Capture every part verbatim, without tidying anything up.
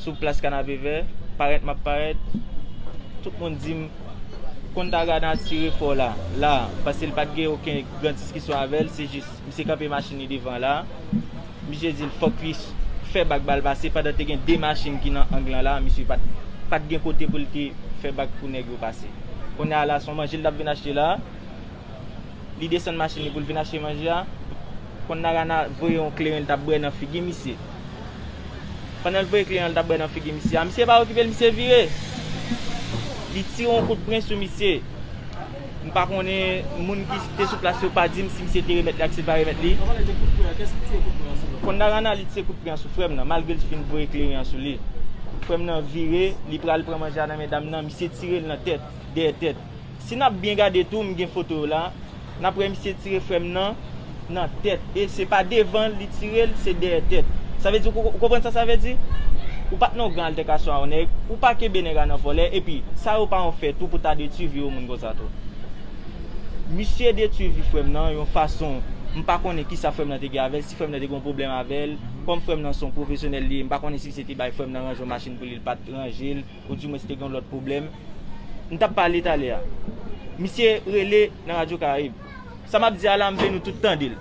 Sou plas Kanapevè, parèt m ap parèt, tout moun di m, Kondagana tire fò la, la, paske l pa t gen okenn gran diskisyon avè l, se jis, misye kanpe machin li devan la, misye di l fòk li fè bak ba l pase, pandan te gen de machin ki nan ang lan la, misye pa t, pa t gen kote pou l te fè bak pou nèg yo pase. Kounye a la, se yon manje l t ap vin achte la, li desann machin li pou l vin achte manje a, Kondagana voye yon kleren l t ap bwè nan figi misye. Pandan l voye kleren l t ap bwè nan figi misye a, misye pa okipe l, misye vire. Li tire yon kout pwen sou misye. M pa konnen, moun ki te sou plas yo pa di m si misye te remèt li ak si l pa remèt li. Kondagana, li tire kout pwen an sou frè m nan, malgre l fin voye kleren an sou li. Frè m nan vire, li pral pran manje a nan men dam nan, misye tire l nan tèt, dèyè tèt. Si n ap byen gade tou, m gen foto yo la, n ap wè misye tire frè m nan, nan tèt. E se pa devan li tire l, se dèyè tèt. Sa vle di, ou, ou konprann sa sa vle di? Ou pa t nan yon gran altèkasyon a yon nèg, ou pa kenbe nèg la nan vòlè, epi sa yo pa yon fè tou pou ta detwi vi yon moun konsa tou. Misye detwi vi frè m nan yon fason, m pa konnen kisa frè m nan te gen avè l, si frè m nan te gen yon pwoblèm avè l, kòm frè m nan se yon pwofesyonèl li ye, m pa konnen si misye te bay frè m nan ranje yon machin pou li, l pa t ranje l, oudimwens te gen yon lòt pwoblèm. M t ap pale talè a. Misye rele nan Radyo Karayib. Sa m ap di a la, m vle nou tout tande l.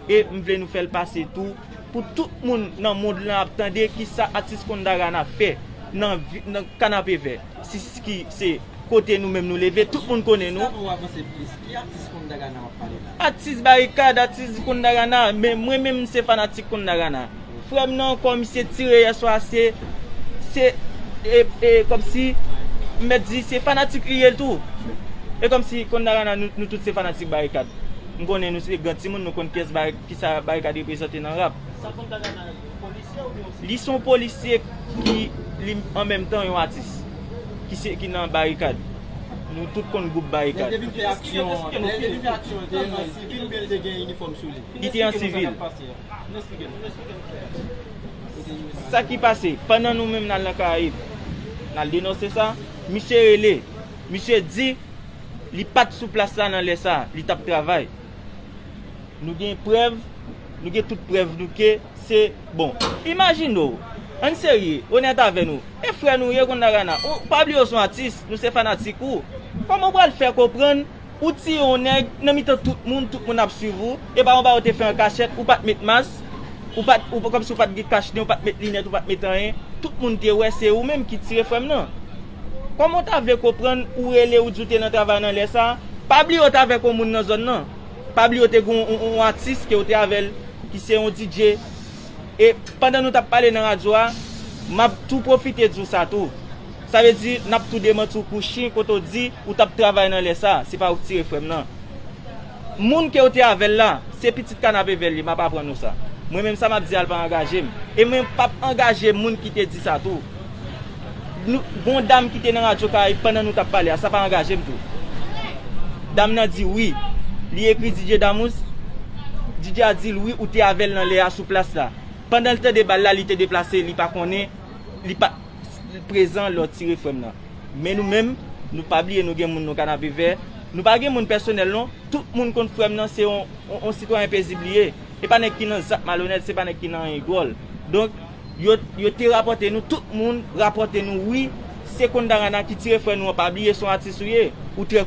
E m vle nou fè l pase tou, pou tout moun nan mond lan ap tande kisa atis Kondagana fè nan, vi- nan Kanapevè. Si, si ki se kote nou menm nou leve, tout moun konnen nou. Avan w avanse plis, ki atis Kondagana w ap pale la? Atis Barikad, atis Kondagana, men mwen menm se fanatik Kondagana. Frè m nan ankò, misye tire yè swa, se, se, e, e, kòmsi, m mèt di, se fanatik li ye l tou. E kòmsi, Kondagana, nou, nou tout se fanatik Barikad. M konnen nou se gran timoun, nou konn kiyès Bari- kisa Barikad reprezante nan rap. Li se yon polisye ki, li, an menm tan, yon atis. Ki se, ki nan Barikad. Nou tout konn gwoup Barikad. Lè l te vin fè aksyon, lè l te vin fè aksyon, te an sivil oubyen l te gen inifòm sou li? Li te an sivil. Sa ki pase, pandan nou menm n al nan Karayib, n al denonse sa, misye rele, misye di li pa t sou plas la nan lè sa, li t ap travay. Nou gen prèv, nou gen tout prèv nou ke se, bon, imajine w, ann serye, onèt avè nou, e frè nou ye Kondagana, ou pa bliye w se yon atis, nou se fanatik ou, kòman w pral fè konprann ou tiye yon nèg nan mitan tout moun, tout moun ap swiv ou, e pa yon bagay ou te fè an kachèt, ou pa t met mas, ou pa t, ou pa, kòmsi ou pa t gen kach nen, ou pa t met linèt, ou pa t met anyen, tout moun te wè se ou menm ki tire frè m nan. Kòman w ta vle konprann ou rele ou di w te nan travay nan lè sa? Pa bliye w t avèk yon moun nan zòn nan. Pa bliye w te gen yon, yon, yon atis ke w te avè l, ki se yon D J. E pandan nou t ap pale nan radyo a, m ap tou pwofite di w sa tou. Sa vle di, n ap tou demanti w kou chen kote w di ou t ap travay nan lè sa, se pa ou k tire frè m nan. Moun ke w te avè l la, se pitit Kanapevè l ye, m ap aprann ou sa. Mwen menm sa m ap di a l pa angaje m. E mwen p ap angaje moun ki te di sa tou. Nou, gon dam ki te nan Radyo Karayib pandan nou t ap pale a, sa pa angaje m tou. Dam nan di wi. Li ekri D J Damous. D J a di l wi, ou te avè l nan lè a sou plas la. Pandan l tande bal la, li te deplase, li pa konnen, li pa t prezan lè w tire frè m nan. Men nou menm, nou pa bliye nou gen moun nou Kanapevè. Nou pa gen moun pèsonèl non. Tout moun konn frè m nan se yon, yon, yon sitwayen pezib li ye. E pa nèg ki nan zak malonèt, se pa nèg ki nan anyen dwòl. Donk, yo, yo te rapòte nou, tout moun rapòte nou, wi, se Kondagana ki tire frè nou an, pa bliye se yon atis ou ye. Ou trè